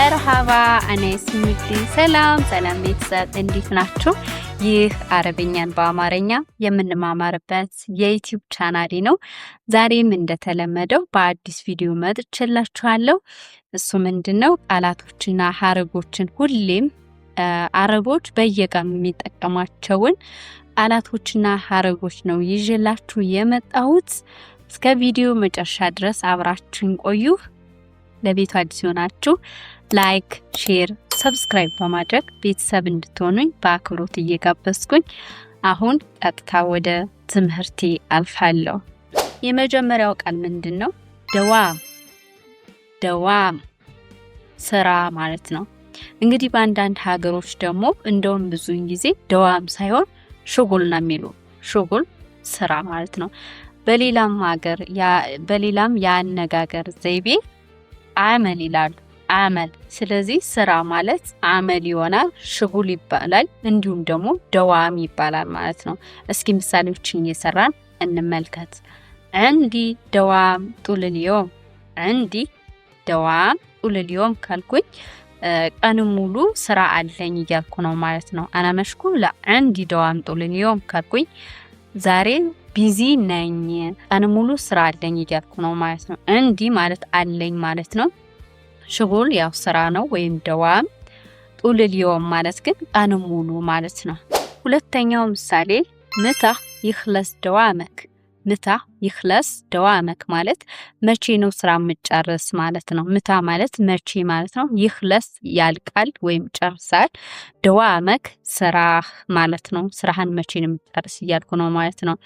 መርሃባ አና ስሚቲ። ሰላም ሰላም ቤተሰብ፣ እንዴት ናችሁ? ይህ አረብኛን በአማርኛ የምንማማርበት የ YouTube ቻናሌ ነው። ዛሬም እንደተለመደው በአዲስ ቪዲዮ መጥቼላችኋለሁ። እሱ ምንድን ነው? ቃላቶችና ሀረጎችን፣ ሁሌም አረቦች በየቀኑ የሚጠቀሟቸውን ቃላቶችና ሀረጎች ነው ይዤላችሁ የመጣሁት። እስከ ቪዲዮ መጨረሻ ድረስ አብራችሁን ቆዩ። ለቤቱ አዲስ የሆናችሁ like፣ share፣ subscribe በማድረግ ቤተሰብ እንድትሆኑኝ በአክብሮት እየጋበዝኩኝ አሁን ቀጥታ ወደ ትምህርቴ አልፋለሁ። የመጀመሪያው ቃል ምንድን ነው? دوام። دوام ስራ ማለት ነው። እንግዲህ በአንዳንድ ሀገሮች ደግሞ እንደውም ብዙውን ጊዜ دوام ሳይሆን شغل ነው የሚሉ፣ شغل ስራ ማለት ነው። በሌላም ሀገር በሌላም የአነጋገር ዘይቤ عمل ይላሉ። عمل። ስለዚህ ስራ ማለት عمل ይሆናል፣ شغل ይባላል፣ እንዲሁም ደግሞ دوام ይባላል ማለት ነው። እስኪ ምሳሌዎችን እየሰራን እንመልከት። عندي دوام طول اليوم። عندي دوام طول اليوم ካልኩኝ ቀን ሙሉ ስራ አለኝ እያልኩ ነው ማለት ነው። أنا مشغول لا عندي دوام طول اليوم ካልኩኝ ዛሬ busy ነኝ፣ ቀን ሙሉ ስራ አለኝ እያልኩ ነው ማለት ነው። عندي ማለት አለኝ ማለት ነው። شغل ያው ስራ ነው ወይም دوام። طول اليوم ማለት ግን ቀን ሙሉ ማለት ነው። ሁለተኛው ምሳሌ متى يخلص دوامك። متى يخلص دوامك ማለት መቼ ነው ስራ የምጨርስ ማለት ነው። متى ማለት መቼ ማለት ነው። يخلص ያልቃል ወይም ጨርሳል። دوامك ስራህ ማለት ነው። ስራህን መቼ ነው የምጨርስ እያልኩ ነው ማለት ነው።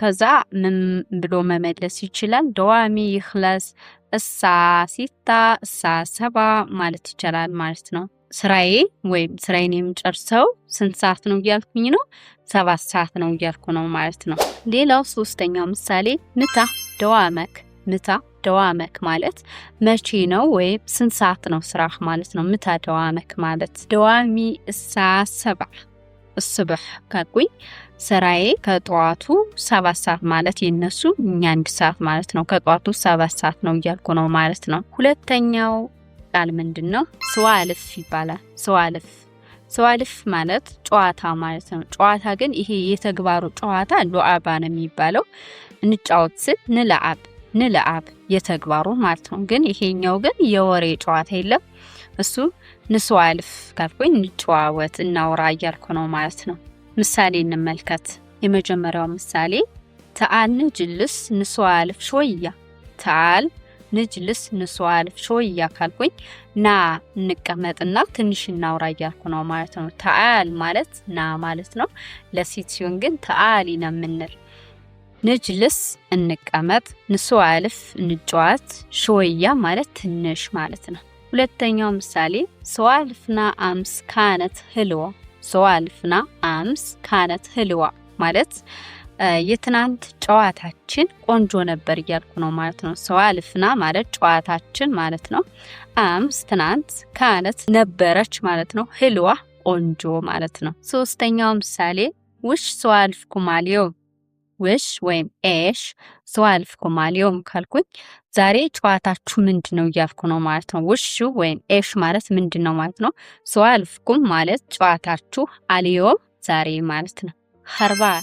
ከዛ ምን ብሎ መመለስ ይችላል? دوامي يخلص الساعة 6፣ الساعة 7 ማለት ይቻላል ማለት ነው። ስራዬ ወይም ስራዬን የምጨርሰው ስንት ሰዓት ነው እያልኩኝ ነው? 7 ሰዓት ነው እያልኩ ነው ማለት ነው። ሌላው ሶስተኛው ምሳሌ متى دوامك። متى دوامك ማለት መቼ ነው ወይም ስንት ሰዓት ነው ስራህ ማለት ነው። متى دوامك ማለት دوامي الساعة 7 الصبح ካልኩኝ ስራዬ ከጠዋቱ 7 ሰዓት ማለት የነሱ እኛ 1 ሰዓት ማለት ነው። ከጠዋቱ 7 ሰዓት ነው እያልኩ ነው ማለት ነው። ሁለተኛው ቃል ምንድን ነው? سوالف ይባላል። سوالف። سوالف ማለት ጨዋታ ማለት ነው። ጨዋታ ግን ይሄ የተግባሩ ጨዋታ لعبة ነው የሚባለው። እንጫወት ስል نلعب፣ نلعب የተግባሩ ማለት ነው። ግን ይሄኛው ግን የወሬ ጨዋታ የለም። እሱ نسوالف ካልኩኝ እንጨዋወት፣ እናውራ እያልኩ ነው ማለት ነው። ምሳሌ እንመልከት። የመጀመሪያው ምሳሌ تعال نجلس نسوالف شوية። تعال نجلس نسوالف شوية ካልኩኝ ና እንቀመጥና ትንሽ እናውራ እያልኩ ነው ማለት ነው። تعال ማለት ና ማለት ነው። ለሴት ሲሆን ግን تعالي ነው የምንል። نجلس እንቀመጥ፣ نسوالف እንጨዋት፣ شوية ማለት ትንሽ ማለት ነው። ሁለተኛው ምሳሌ سوالفنا أمس كانت حلوة። سوالفنا أمس كانت حلوة ማለት የትናንት ጨዋታችን ቆንጆ ነበር እያልኩ ነው ማለት ነው። سوالفنا ማለት ጨዋታችን ማለት ነው። أمس ትናንት፣ كانت ነበረች ማለት ነው። حلوة ቆንጆ ማለት ነው። ሶስተኛው ምሳሌ وش سوالفكم اليوم። وش ወይም إيش سوالفكم اليوم ካልኩኝ ዛሬ ጨዋታችሁ ምንድን ነው እያልኩ ነው ማለት ነው። وش ወይም إيش ማለት ምንድን ነው ማለት ነው። سوالفكم ማለት ጨዋታችሁ፣ اليوم ዛሬ ማለት ነው። خربان፣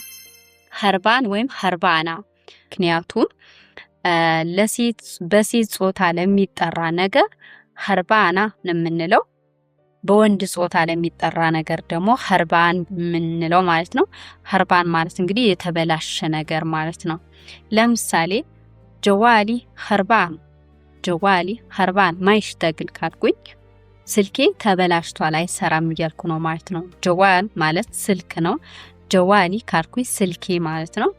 خربان ወይም خربانة፣ ምክንያቱም ለሴት በሴት ጾታ ለሚጠራ ነገር خربانة ነው የምንለው። በወንድ ጾታ ለሚጠራ ነገር ደግሞ خربان የምንለው ማለት ነው። خربان ማለት እንግዲህ የተበላሸ ነገር ማለት ነው። ለምሳሌ جوالي خربان፣ جوالي خربان ما يشتغل ካልኩኝ ስልኬ ተበላሽቷል፣ አይሰራም እያልኩ ነው ማለት ነው። جوال ማለት ስልክ ነው። جوالي ካልኩኝ ስልኬ ማለት ነው።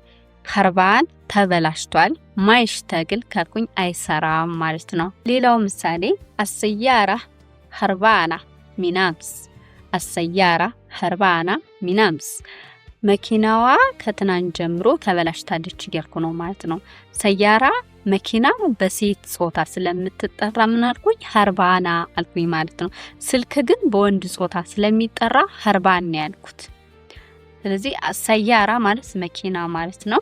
خربان ተበላሽቷል፣ ما يشتغل ካልኩኝ አይሰራም ማለት ነው። ሌላው ምሳሌ السيارة خربانة من أمس። السيارة خربانة من أمس መኪናዋ ከትናንት ጀምሮ ተበላሽታለች እያልኩ ነው ማለት ነው። سيارة መኪና በሴት ጾታ ስለምትጠራ ምን አልኩኝ? خربانة አልኩኝ ማለት ነው። ስልክ ግን በወንድ ጾታ ስለሚጠራ خربان ነው ያልኩት። ስለዚህ سيارة ማለት መኪና ማለት ነው።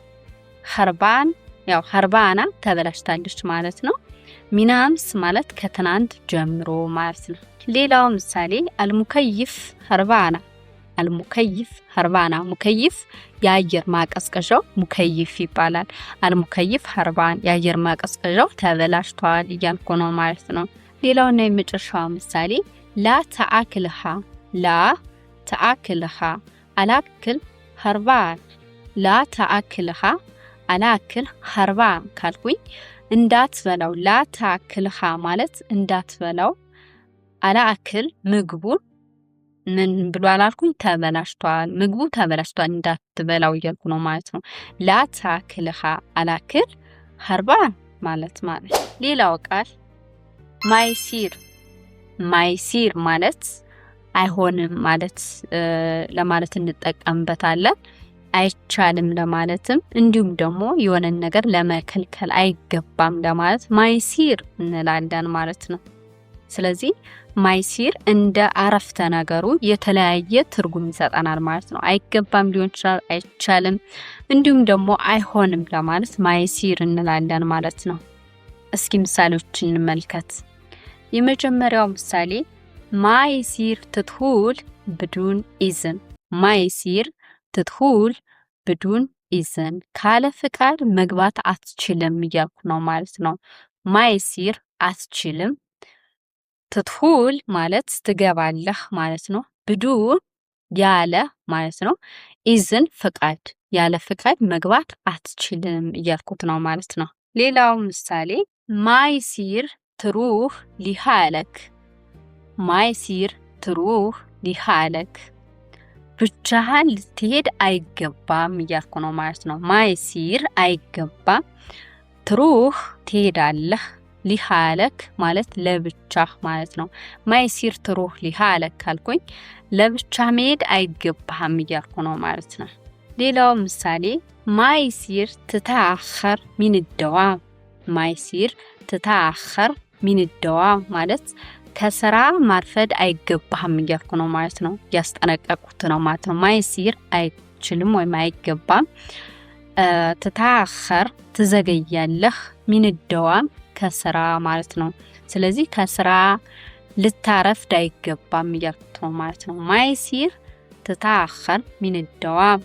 خربان ያው خربانة ተበላሽታለች ማለት ነው። من أمس ማለት ከትናንት ጀምሮ ማለት ነው። ሌላው ምሳሌ المكيف خربانة المكيف خربانة مكيف የአየር ማቀዝቀዣው مكيف ይባላል። المكيف خربان የአየር ማቀዝቀዣው ተበላሽቷል እያልኩ ነው ማለት ነው። ሌላውና የመጨረሻው ምሳሌ لا تاكلها لا تاكلها الأكل خربان لا تاكلها الأكل خربان ካልኩኝ እንዳትበላው لا تاكلها ማለት እንዳትበላው الأكل ምግቡን ምን ብሎ አላልኩኝ? ተበላሽቷል፣ ምግቡ ተበላሽቷል እንዳትበላው እያልኩ ነው ማለት ነው። لا تاكلها الأكل خربان ማለት ማለት። ሌላው ቃል ما يصير ما يصير ማለት አይሆንም ማለት ለማለት እንጠቀምበታለን። አይቻልም ለማለትም እንዲሁም ደግሞ የሆነን ነገር ለመከልከል አይገባም ለማለት ما يصير እንላለን ማለት ነው። ስለዚህ ما يصير እንደ አረፍተ ነገሩ የተለያየ ትርጉም ይሰጠናል ማለት ነው። አይገባም ሊሆን ይችላል፣ አይቻልም፣ እንዲሁም ደግሞ አይሆንም ለማለት ما يصير እንላለን ማለት ነው። እስኪ ምሳሌዎችን እንመልከት። የመጀመሪያው ምሳሌ ما يصير تدخل بدون إذن፣ ما يصير تدخل بدون إذن፣ ካለ ፍቃድ መግባት አትችልም እያልኩ ነው ማለት ነው። ما يصير አትችልም፣ تدخل ማለት ትገባለህ ማለት ነው። بدون ያለ ማለት ነው። إذن ፍቃድ፣ ያለ ፍቃድ መግባት አትችልም እያልኩት ነው ማለት ነው። ሌላው ምሳሌ ما يصير تروح لحالك፣ ما يصير تروح لحالك ብቻህን ልትሄድ አይገባም እያልኩ ነው ማለት ነው። ما يصير አይገባም፣ تروح ትሄዳለህ፣ لحالك ማለት ለብቻህ ማለት ነው። ما يصير تروح لحالك ካልኩኝ ለብቻ መሄድ አይገባህም እያልኩ ነው ማለት ነው። ሌላው ምሳሌ ما يصير تتأخر من الدوام፣ ما يصير تتأخر من الدوام ማለት ከስራ ማርፈድ አይገባህም እያልኩ ነው ማለት ነው። እያስጠነቀቁት ነው ማለት ነው። ما يصير አይችልም ወይም አይገባም፣ تتأخر ትዘገያለህ፣ من الدوام ከስራ ማለት ነው። ስለዚህ ከስራ ልታረፍድ አይገባም እያልኩት ነው ማለት ነው። ما يصير تتأخر من الدوام።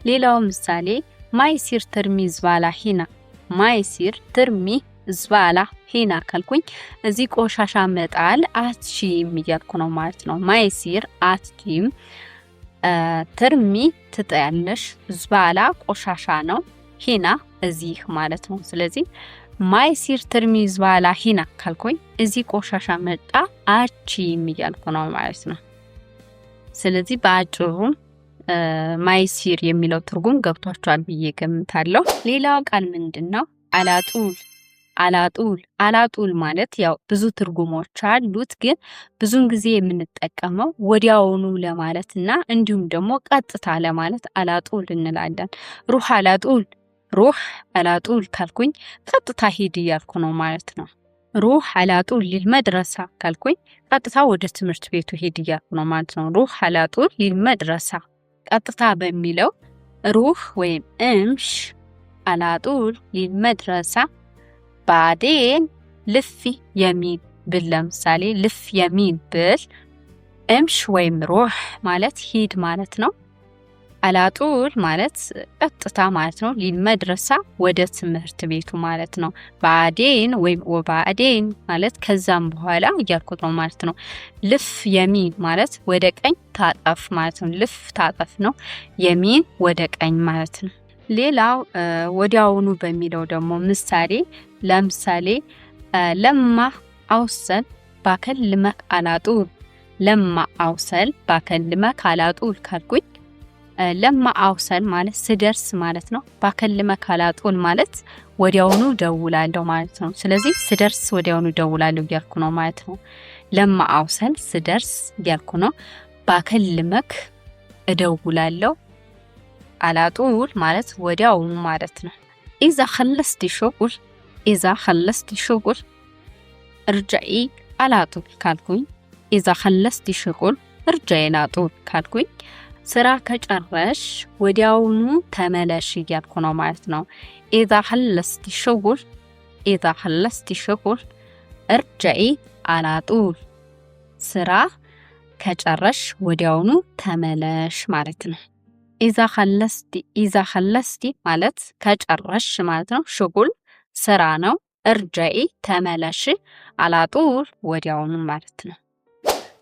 ሌላው ምሳሌ ما يصير ترمي زبالة هنا፣ ما يصير ترمي زبالة هنا ካልኩኝ እዚህ ቆሻሻ መጣል አትችይም እያልኩ ነው ማለት ነው። ما يصير አትችይም፣ ترمي ትጥያለሽ፣ زبالة ቆሻሻ ነው፣ هنا እዚህ ማለት ነው። ስለዚህ ما يصير ترمي زبالة هنا ካልኩኝ እዚህ ቆሻሻ መጣል አትችይም እያልኩ ነው ማለት ነው። ስለዚህ በአጭሩ ما يصير የሚለው ትርጉም ገብቷቸዋል ብዬ ገምታለሁ። ሌላው ቃል ምንድን ነው? على طول على طول على طول ማለት ያው ብዙ ትርጉሞች አሉት፣ ግን ብዙን ጊዜ የምንጠቀመው ወዲያውኑ ለማለት እና እንዲሁም ደግሞ ቀጥታ ለማለት على طول እንላለን። روح على طول روح على طول ካልኩኝ ቀጥታ ሂድ እያልኩ ነው ማለት ነው። روح على طول للمدرسة ካልኩኝ ቀጥታ ወደ ትምህርት ቤቱ ሂድ እያልኩ ነው ማለት ነው። روح على طول للمدرسة ቀጥታ በሚለው روح ወይም امش على طول للمدرسة بعدين لف يمين ብል ለምሳሌ لف يمين ብል امش ወይም روح ማለት ሂድ ማለት ነው። على طول ማለት ቀጥታ ማለት ነው። للمدرسة ወደ ትምህርት ቤቱ ማለት ነው። بعدين ወይም وبعدين ማለት ከዛም በኋላ እያልኩት ነው ማለት ነው። لف يمين ማለት ወደ ቀኝ ታጠፍ ማለት ነው። لف ታጠፍ ነው። يمين ወደ ቀኝ ማለት ነው። ሌላው ወዲያውኑ በሚለው ደግሞ ምሳሌ ለምሳሌ لما أوصل بكلمك على طول لما أوصل بكلمك على طول ካልኩኝ لما أوصل ማለት ስደርስ ማለት ነው። بكلمك على طول ማለት ወዲያውኑ ደውላለሁ ማለት ነው። ስለዚህ ስደርስ ወዲያውኑ ደውላለሁ እያልኩ ነው ማለት ነው። لما أوصل ስደርስ እያልኩ ነው። بكلمك እደውላለሁ፣ على طول ማለት ወዲያውኑ ማለት ነው። إذا خلصتي شغل إذا خلصتي شغل ارجعي على طول ካልኩኝ إذا خلصتي شغل ارجعي على طول ካልኩኝ ስራ ከጨረሽ ወዲያውኑ ተመለሽ እያልኩ ነው ማለት ነው። إذا خلصتي شغل إذا خلصتي شغل ارجعي على طول ስራ ከጨረሽ ወዲያውኑ ተመለሽ ማለት ነው። إذا خلصتي إذا خلصتي ማለት ከጨረሽ ማለት ነው። شغل ስራ ነው። ارجعي ተመለሽ፣ على طول ወዲያውኑ ማለት ነው።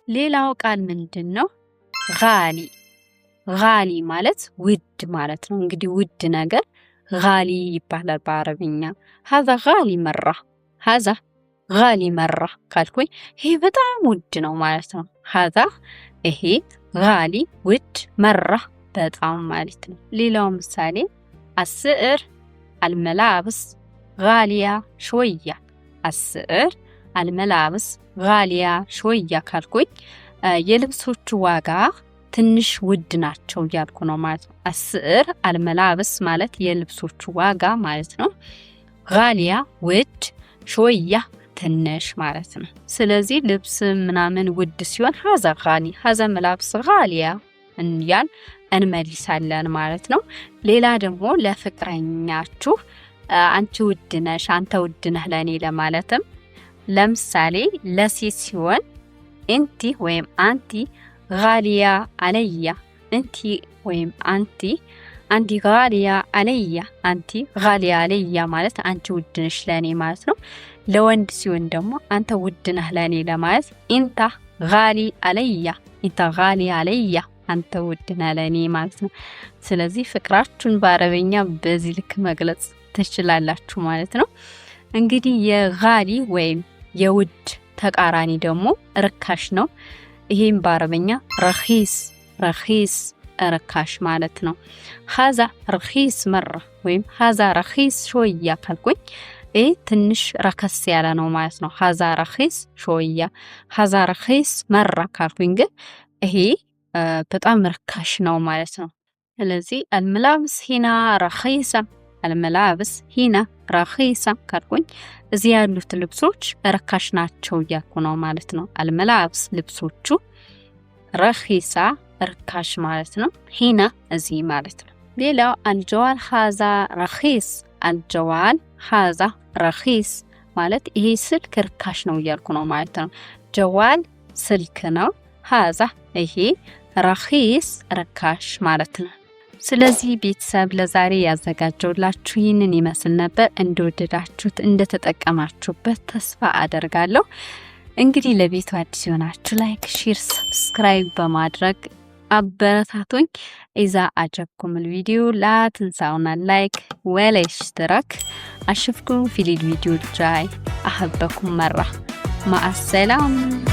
ሌላው ቃል ምንድን ነው? غالي غالي ማለት ውድ ማለት ነው። እንግዲህ ውድ ነገር غالي ይባላል በአረብኛ። هذا غالي مرة هذا غالي مرة ካልኩኝ ይሄ በጣም ውድ ነው ማለት ነው። هذا ይሄ غالي ውድ፣ مرة በጣም ማለት ነው። ሌላው ምሳሌ السعر الملابس غالية شوية السعر الملابس غالية شوية ካልኩኝ የልብሶቹ ዋጋ ትንሽ ውድ ናቸው እያልኩ ነው ማለት ነው። السعر الملابس ማለት የልብሶቹ ዋጋ ማለት ነው። غالية ውድ፣ شوية ትንሽ ማለት ነው። ስለዚህ ልብስ ምናምን ውድ ሲሆን هذا غالي هذا ملابس غالية እያልን እንመልሳለን ማለት ነው። ሌላ ደግሞ ለፍቅረኛችሁ አንቺ ውድ ነሽ፣ አንተ ውድ ነህ ለእኔ ለማለትም ለምሳሌ ለሴት ሲሆን إنتِ ወይም أنتِ غالية علي إنتِ ወይም أنتِ أنتِ غالية علي أنتِ غالية علي ማለት አንቺ ውድ ነሽ ለእኔ ማለት ነው። ለወንድ ሲሆን ደግሞ አንተ ውድ ነህ ለእኔ ለማለት إنت غالي علي إنت غالي علي አንተ ውድ ነህ ለእኔ ማለት ነው። ስለዚህ ፍቅራችሁን በአረበኛ በዚህ ልክ መግለጽ ትችላላችሁ ማለት ነው። እንግዲህ የ غالي ወይም የውድ ተቃራኒ ደግሞ ርካሽ ነው። ይሄም በአረበኛ رخيص رخيص ርካሽ ማለት ነው። هذا رخيص مرة ወይም هذا رخيص شوية ካልኩኝ ይህ ትንሽ ረከስ ያለ ነው ማለት ነው። هذا رخيص شوية። هذا رخيص مرة ካልኩኝ ግን ይሄ በጣም ርካሽ ነው ማለት ነው። ስለዚህ الملابس هنا رخيصة الملابس هنا رخيصة ካልኩኝ እዚህ ያሉት ልብሶች ርካሽ ናቸው እያልኩ ነው ማለት ነው። الملابس ልብሶቹ፣ رخيصة ርካሽ ማለት ነው። هنا እዚህ ማለት ነው። ሌላው الجوال هذا رخيص الجوال هذا رخيص ማለት ይሄ ስልክ ርካሽ ነው እያልኩ ነው ማለት ነው። جوال ስልክ ነው። هذا ይሄ رخيص ርካሽ ማለት ነው። ስለዚህ ቤተሰብ ለዛሬ ያዘጋጀውላችሁ ይህንን ይመስል ነበር። እንደወደዳችሁት እንደተጠቀማችሁበት ተስፋ አደርጋለሁ። እንግዲህ ለቤቱ አዲስ የሆናችሁ like፣ share፣ subscribe በማድረግ አበረታቱኝ። إذا عجبكم الفيديو لا تنسونا like والاشتراك أشوفكم في الفيديو الجاي أحبكم مرة مع السلامة.